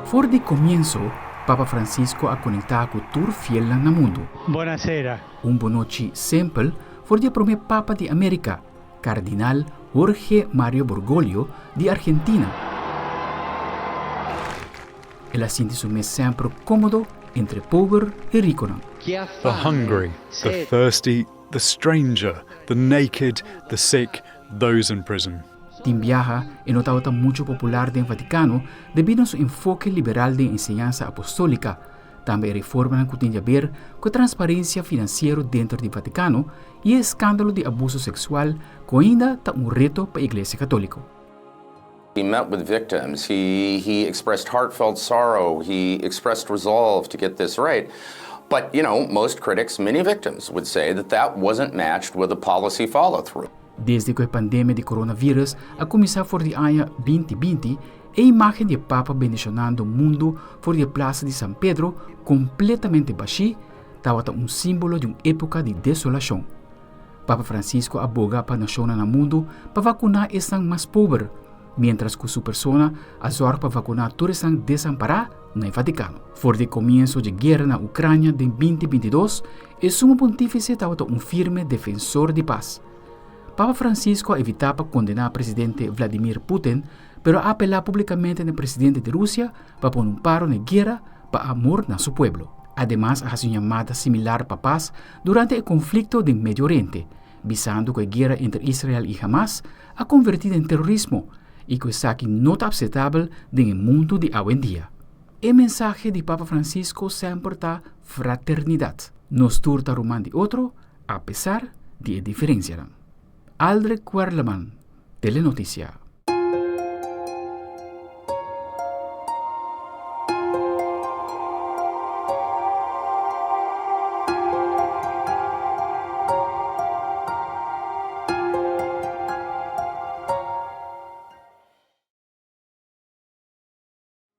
For di komienso, Papa Francisco a konektá ku tur fielnan na mundu. Buonasera. Un bonochi simpel for di e promé Papa di Amérika, Kardinal Jorge Mario Bergoglio di Argentina. El a sinti su mes semper kómodo entre pober i rikonan. The hungry, the thirsty, the stranger, the naked, the sick, those in prison. Tin biaha e no tabata muchu popular den Vatikano debí na su enfoke liberal den enseñansa apostólika, tambe e reformanan ku tin di aber ku e transparensia finansiero denter di Vatikano i e eskándalo di abuso seksual ku ainda ta un reto pa Iglesia Katóliko. He met with victims. He, he expressed heartfelt sorrow. He expressed resolve to get this right. But, you know, most critics, many victims, would say that that wasn't matched with a policy follow through. Desde ku e pandemia di coronavirus a kuminsá for di aña 2020, e imágen di e Papa bendishonando mundu for di e Plasa di San Pedro kompletamente bashí tabata un símbolo di un époka di desolashon. Papa Francisco a boga pa nashonnan na mundu pa vakuná esnan mas pober, miéntras ku su persona a zòrg pa vakuná tur esnan desampará na e Vatikano. For di e komienso dje guera na Ukrania den 2022, e Sumo Pontífise tabata un firme defensor di pas. Papa Francisco a evitá pa kondená presidente Vladimir Putin, pero a apelá públikamente na e presidente di Rusia pa pone un paro na e guera pa amor na su pueblo. Ademas a hasi un yamada similar pa pas durante e konflikto den Medio Oriente, bisando ku e guera entre Israel i Hamas a konvertí den terorismo i ku esaki no ta apsetabel den e mundu di awendia. E mensahe di Papa Francisco semper ta fraternidat. Nos tur ta ruman di otro apesar di e diferensianan. Aldrich Werleman, Telenoticia.